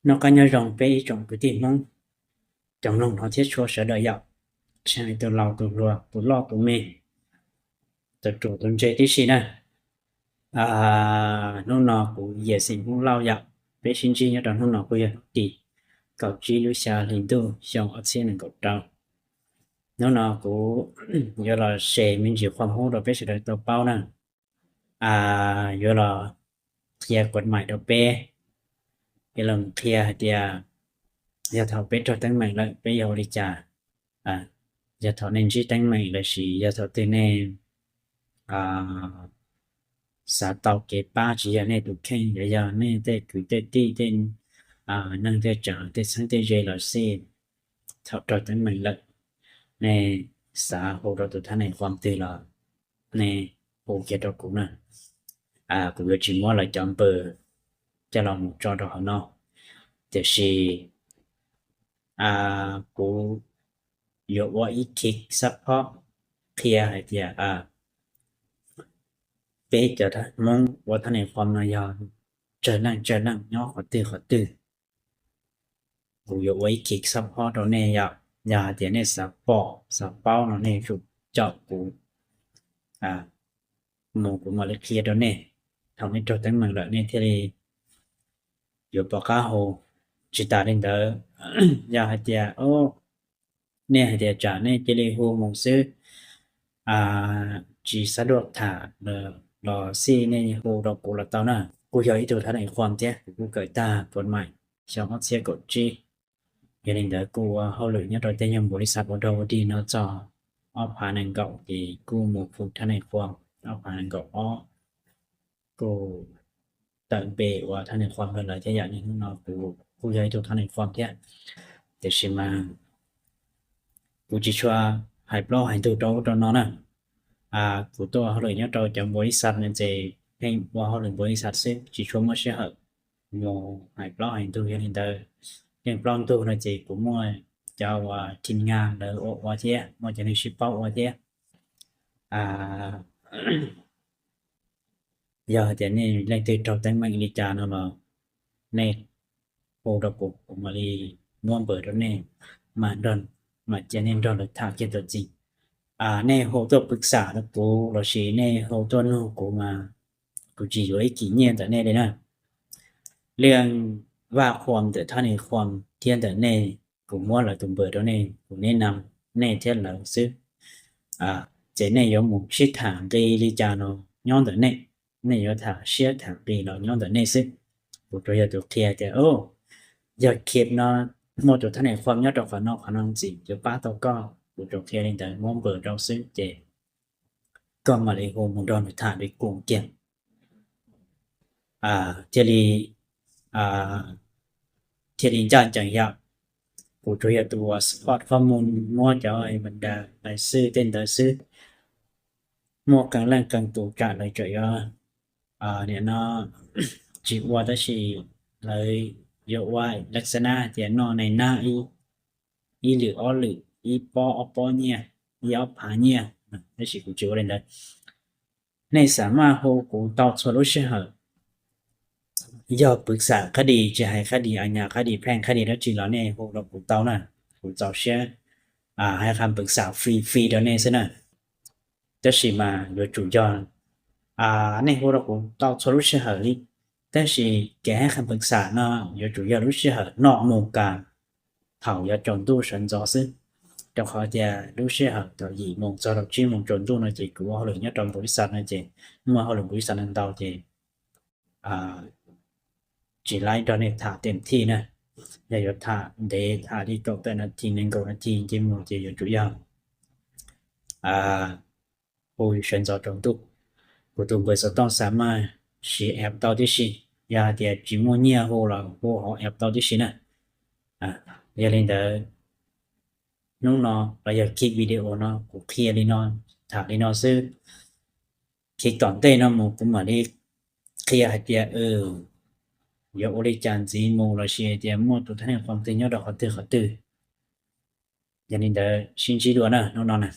Noj qab nyob zoo peb ib tsoom kwv tij Hmoob, cov mloog no thiab txhua sawv daws yom, tsis hais tus laus tus hluas, tus loj tus me, tus ruam tus ntse tib si na. Hnub no kuv Yias Xeem Hmoob Lauj yom, peb sib ntsib nyob rau hnub no kuj yog hnub tim kaum tsib lub xya hli ntuj xyoo ob txhiab nees nkaum rau. Hnub no kuv yuav los share me ntsis qhov hub rau peb sawv daws tau paub na. Yuav los qhia kuv maim rau peb, yuav los qhia hais tias yog thaum peb raug teeb meem lawm peb yog ua li cas, yog thaum nej ntsib teeb meem lossis yog thaum twg nej xav tau kev pab, tsis yog nej tus kheej, yog yog nej tej kwv tej tij, tej neeg tej tsav, tej txheeb tej ze los xij, thaum raug teeb meem lawm nej xav hu rau tus thab nais qhuam twg los nej hu kiag rau kuv na. Kuv yuav tsis muab lawv cov npawb coj los mus tso rau hauv no, tiam sis kuv yuav ua ib khib xab phob qhia hais tias peb cov Hmoob ua thab nais qhuam no yog tsawg leej tsawg leej nyob qhov twg qhov twg. Kuv yuav ua ib khib xab phob rau nej yom, yog hais tias nej xav pom xav paub no nej yuav tsum caum kuv mus, kuv mam li qhia rau nej. Thaum nej raug teeb meem lawm nej thiaj li yuav pom qab hu. Tsis tas li ntawd, yog hais tias nej hais tias tsam nej cia li hu mus xwb, tsis xav dua tham los xij, nej hu rau kuv los tau na. Kuv yog ib tug thab nais qhuam thiab kuv kuj kawm tag kuv maim xyoo ob txhiab kaum tsib. Yog li ntawd kuj ua hauj lwm nyob rau tej nyuag npaum li xav ua dog ua dig no txog ob phav nees nkaum ces kuj mus hu thab nais qhuam, ob phav nees nkaum ob kuj tawm npe ua thab nais qhuam rau lawv thiab yom. Hnub no kuv kuj yog ib tug thab nais qhuam thiab, tiam sis mas kuv tsis tshua hais plaub hais ntug rau ub rau no na. Kuv tuaj ua hauj lwm nyob rau cov npaum li xav no ces pheej ua hauj lwm npaum li xav xwb, tsis tshua muaj sij hawm mus hais plaub hais ntug. Yog li ntawd, yeej plaub ntug no ces kuv muaj cov uas thim nyag lawv ua ua thiab, muaj cov neeg sib paub ua thiab. Yog hais tias nej leej twg raug teeb meem li cas no los nej hu rau kuv, kuv mam li muab npawb rau nej, mam nrog, mam cia nej nrog lawv tham kiag tuaj txij. Nej hu tuaj pwv xam rau kuv lossis nej hu tuaj nug kuv mas kuv tsis yuav ib kis nyiaj ntawm nej li na. Leej Vaj Qhuam ntawm thab nais qhuam thiab ntawm nej, kuv muab lawv tus npawb rau nej, kuv neb nam nej thiab lawv xwb. Ces nej yuav mus sib tham nqi li cas los nyob ntawm nej, nej yuav tham siab tham nqi los nyob ntawm nej xwb. Kuv tsuas yog tus qhia tias yog khib no muaj tus thab nais qhuam nyob rau qhov no qhov no ntxiv yuav pab tau koj, kuv tsuas qhia li ntawd muab npawb rau xwb ces koj mam li hu mus nrog nws tham li kuv kiag thiaj li, thiaj li ncaj ncees yom. Kuv tsuas yog tus uas support qhov mus muab cov banda lais xwb tej ntawd xwb. Muaj qee leej qee tus tsam lawv tseem yuav, nim no tsis ua tab sis lawv yuav ua laxana tias noj nais nab ib lwm ob lwm, ib pob ob pob nyiaj, ib ob phav nyiaj, tab sis kuv tsis ua li ntawd. Nej xam maj hu kuv tau txhua lub sij hawm. Yog pwv xam qab dis, tsis hais qab dis a nyas qab dis pheej qab dis dab tsi los nej hu rau kuv tau na. Kuv txaus siab hais qhov pwv xam free free rau nej xwb na. Tab sis mas yuav tsum yog nej hu rau kuv tau txhua lub sij hawm li, tab sis kev hais qhov pwv xam no yuav tsum yog lub sij hawm noj mus kas thaum yuav tsaus ntuj sawv ntxov xwb. Rau qhov tias lub sij hawm thaum yim moos txog rau tsib moos tsaus ntuj no ces kuv ua hauj lwm nyob rau npaum li xav no ces muaj hauj lwm npaum li xav no ntau ces tsis laib nrog nej tham tes thij na. Yog yuav tham ntev tham li kaum tawm nas this nees nkaum nas this nce mus ces yuav tsum yog hu sawv ntxov tsaus ntuj. Kuv tus npawb xov tooj xam maj siv app tau tib si, yog hais tias tsis muaj nyiaj hu los hu hauv app tau tib si na. Yog li ntawd, hnub no los yog khib video no kuv qhia li no, tham li no xwb. Khib tom ntej no mus kuv mam li qhia hais tias yuav ua li cas ntxiv mus lossis tias muaj tus thab nais qhuam twg nyob rau qhov twg qhov twg. Yog li ntawd sib ntsib dua na hnub no na.